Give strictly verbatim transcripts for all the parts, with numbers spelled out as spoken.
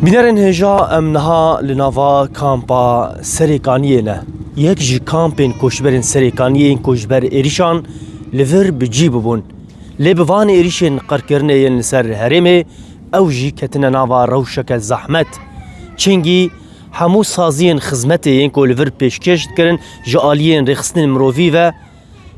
Bînerên hêja, em niha li nava kampa Serê Kaniyê ne. Yek ji kampên koçberên Serê Kaniyê yên ku ji ber êrîşan li vir bi cî bibûn. Lê bi van êrîşên qirkirinê yên li ser herêmê, ew jî ketine nava rewşeke zehmet. Çingî hemû saziyên xizmetê yên ku li vir pêşkêş dikirin ji aliyên rêxistinên mirovî ve,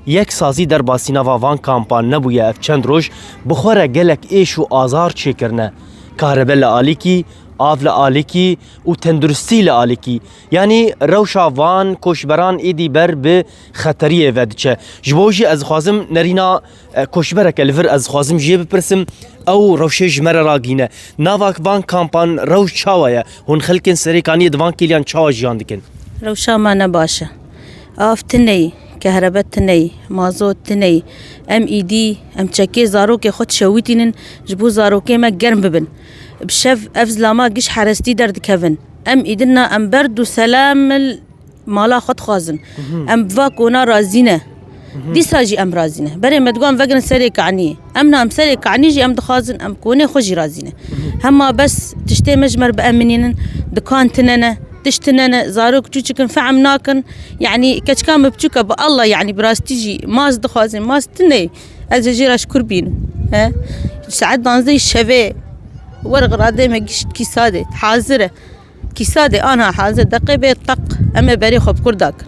yek sazî derbasî nava van kampan nebûye ev çend roj, bi xwe re gelek êş û azar çêkirine. Kahrebe li alîkî, av li alîkî û tenduristî li alîkî. Yanî rewşa van koçberan êdî ber bi xeteriyê ve diçe. Ji bo jî ez dixwazim nerîna, e, koçbereke li vir ez dixwazim jê bipirsim, ew rewşê ji me re ragihîne. Nava van kampan rewş çawa ye? Hûn xelkên Serê Kaniyê di van kêliyan çawa jiyan dikin? Rewşa me ne baş e. Av tune ye, kehrebe tune ye, mazot tune ye. Em îdî, em çekê zarokê xwe dişewitînin, ji bo zarokê me germ bibin. Bi şev ev zilama giş herestî derdikevin. Em îdina em berd û selam mala xwe dixwazin. Em bi va kona razî ne. Dîsa jî em razî ne. Berê me digot em vegerin Serê Kaniyê. Em na em Serê Kanî jî em dixwazin, em konê xwe jî razî ne. Hema bes tiştê me ji me re bieminînin, dikan tine ne, tişt tine ne, zarok çûçikin fehm nakin. Yanî keçika me biçûk e, bi Allah, yanî bi rastî jî mas dixwazin, mas tine ye. Ez ê jê re ji kur bînim. He? Saet danzdehê şevê wer xiradê me gişt kîsadê, hazir e. Kîsadê anha hazir, deqê bê teq, em ê berê xwe bi kur dakin.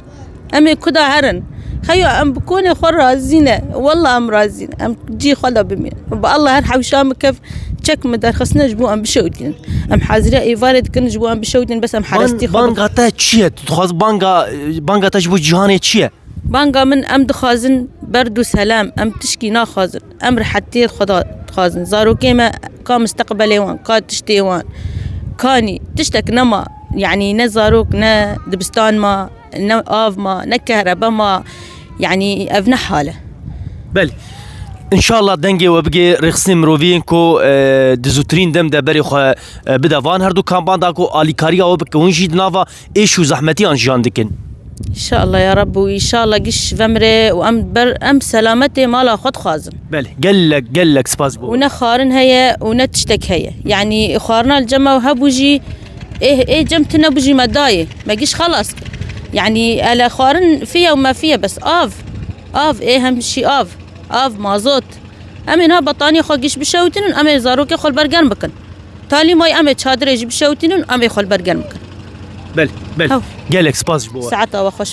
Em ê kuda herin. Xeyo em bi konê xwe razî ne. Wallah em razî ne. Em cî xwe de bimînin. Bi Allah her hewşa min kev çek min derxistine ji bo em bişewitînin. Em haziriya êvarê dikin ji bo em bişewitînin, bes em herestî xwe Banga te çi ye? Tu dixwaz banga, banga te ji bo cîhanê çi ye? Banga min, em dixwazin berd û selam, em tişkî naxwazin. Em rihetiyê Xweda dixwazin. Zarokê me ka misteqbelê wan, ka tiştê wan, kanî, tiştek nema. Yanî ne zarok, ne dibistan ma, ne av ma, ne kehrebe ma. Yanî ev ne hal e. Belê. Înşallah dengê we bigê rêxistinên mirovî yên ku, e, di zûtirîn dem de berê xwe, e, bide van her du kampan da ku alîkariya we bike. Hûn jî di nava êş û zehmetiyan jiyan dikin. Înşallah ya Reb û înşallah giş vemre û em ber, em selametê mala xwe dixwazin. Belê, gelek, gelek spas bo. Û ne xwarin heye û ne tiştek heye. Yanî xwarina li cem me hebû jî, ê, ê cem tune bû jî me dayê. Me giş xelas kir. Yanî ele xwarin fiye û me fiye bes av. Av, ê hem şî av. Av, mazot. Em ê niha betaniyê xwe giş bişewitînin, em ê zarokê xwe li ber germ bikin. Talî mayî em ê çadirê jî bişewitînin, em ê xwe li ber germ bikin. Belê, belê. Hew. Gelek spas ji bo we. Saeta we xweş.